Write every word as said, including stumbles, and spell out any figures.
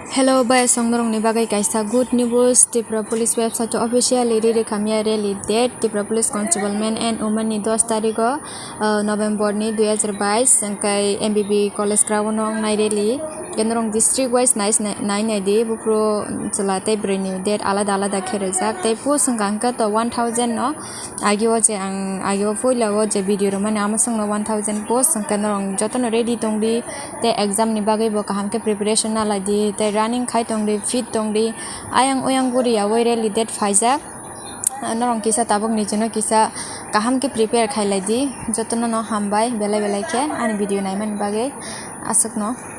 Hello, bai song norokni bagwi kaisa good news. Tripura Police website o officially riri khamya rally date. Tripura Police Constable Men and Women ni dos tarigo, uh, November ni dui hajar bais, hwnkhe M B B college ground o wngnai rally. Hwnkhe norok district wise nai, nai, nai di, buphuru chwla tei bwrwi ni date alada alada khe rijak. Tei post hwnkha hwnkhe to one thousand no. Agi o je ang, agi o puila o je video rwmani, amo chwngno one thousand post, hwnkhe norok jotono ready tongdi, tei exam ni bagwi bo kaham khe preparation nalai di, tei running khai tongdi, fit tongdi, ayang oyang guri yaui rally date phaijak. Norok kisa tabuk nijino kisa kaham khe prepare khai lai di, jotono no hambai belai belai khe ani video naimani bagwi, aswkno.